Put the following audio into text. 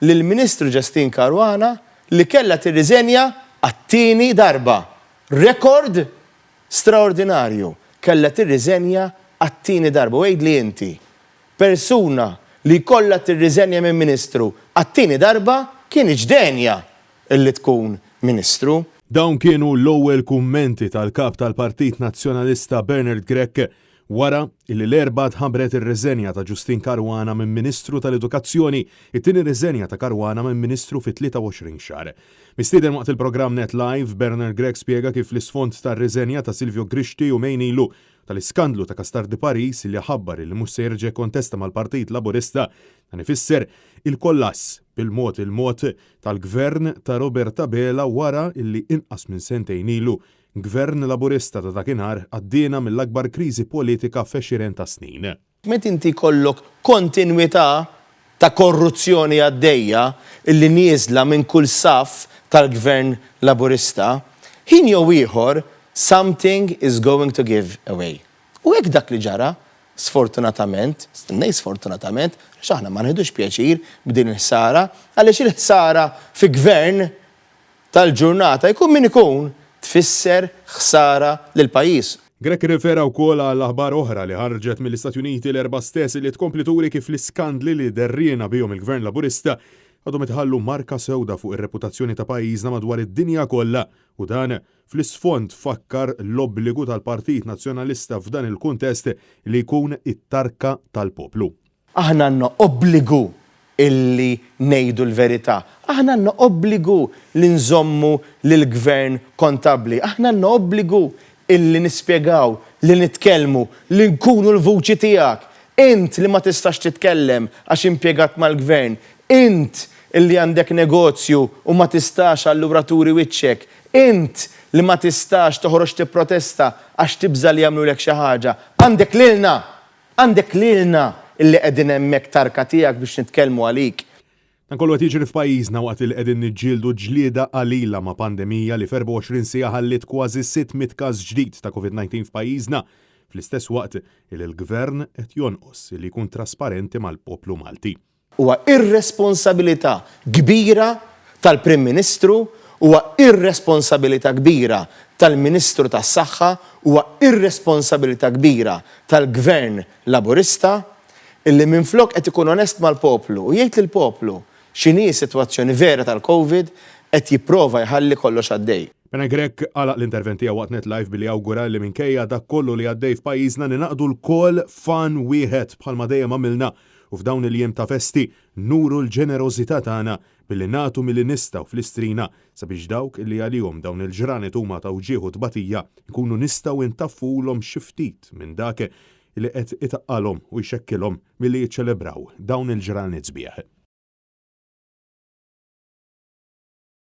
Lill-Ministru Justyne Caruana li kellha tirriżenja għat-tieni darba. Rekord straordinarju. Kellha tirriżenja għat-tieni darba. U għidli inti, persuna li jkollha tirriżenja minn Ministru għat-tieni darba kinitx denja li tkun Ministru. Dawn kienu l-ewwel kummenti tal-Kap tal-Partit Nazzjonalista Bernard Grech wara illi l-Erbgħa tħabbret ir-riżenja ta' Justyne Caruana minn Ministru tal-Edukazzjoni, it-tieni riżenja ta' Caruana minn Ministru fi 23 xahar. Mistieden waqt il-programm Net Live, Bernard Grech spjega kif l-isfond tar-riżenja ta' Silvio Grixti jumejn ilu tal-iskandlu ta' Castardi Paris li ħabbar illi mhux se jerġa' jikkontesta mal-Partit Laburista, dan ifisser il-kollass bil-mod il-mod tal-Gvern ta' Robert Abela wara illi inqas minn sentejn ilu Gvern Laburista ta' dakinhar għaddiena mill-akbar kriżi politika f'għexieren ta' snin. Meta inti jkollok kontinwità ta' korruzzjoni għaddejja illi nieżla minn kull saff tal-Gvern Laburista, ħin jew ieħor something is going to give away. U hekk dak li ġara, sfortunatament, ngħid sfortunatament, għax aħna ma nieħdux pjaċir b'din il-ħsara, għaliex il-ħsara fi Gvern tal-ġurnata, jkun min ikun, tfisser ħsara lill-pajjiż. Grech irrifera wkoll għal aħbar oħra li ħarġet mill-Istati Uniti l-Erbgħa stess li tkompli turi kif l-iskandli li derriena bihom il-Gvern Laburista għadhom itħallu marka sewda fuq ir-reputazzjoni ta' pajjiżna madwar id-dinja kollha u dan fl-isfond fakkar l-obbligu tal-Partit Nazzjonalista f'dan il-kuntest li jkun it-tarka tal-poplu. Aħna għandna obbligu illi ngħidu l-verità. Aħna għandna obbligu li nżommu lill-Gvern kontabbli. Aħna għandna obbligu illi nispjegaw, li nitkellmu, li nkunu l-vuċi tiegħek. Int li ma tistax titkellem għax impjegat mal-Gvern. Int illi għandek negozju u ma tistax allura turi wiċċek. Int li ma tistax toħroġ tipprotesta għax tibża' li jagħmlulek xi ħaġa. Għandek lilna! Għandek lilna illi qegħdin hemmhekk tarka tiegħek biex nitkellmu għalik. Dan kollu qed jiġri f'pajjiżna waqt li qegħdin niġġieldu ġlieda qalila ma' pandemija li f'24 siegħa ħalliet kważi 600 każ ġdid ta' Covid-19 f'pajjiżna, fl-istess waqt li l-Gvern qed jonqos li jkun trasparenti mal-poplu Malti. Huwa irresponsabilità kbira tal-Prim Ministru, huwa irresponsabilità kbira tal-Ministru tas-Saħħa, huwa irresponsabilità kbira tal-Gvern Laburista illi minflok qed ikun onest mal-poplu u jgħid lill-poplu x'inhi s-sitwazzjoni vera tal-Covid qed jipprova jħalli kollox għaddej. Bernard Grech għalaq l-intervent tiegħu waqt Net Live billi awgura li minkejja dak kollu li għaddej f'pajjiżna ningħaqdu lkoll f'għan wieħed bħalma dejjem għamilna U f'dawn il-jiem ta' festi, nuru l-ġenerożità tagħna billi nagħtu milli nistgħu fl-Istrina sabiex dawk li għalihom dawn il-ġranet huma ta' wġigħ u tbatija nkunu nistgħu ntaffulhom xi ftit minn dak li qed itaqqalhom u jxekkilhom milli jiċċelebraw dawn il-ġranet sbieħ.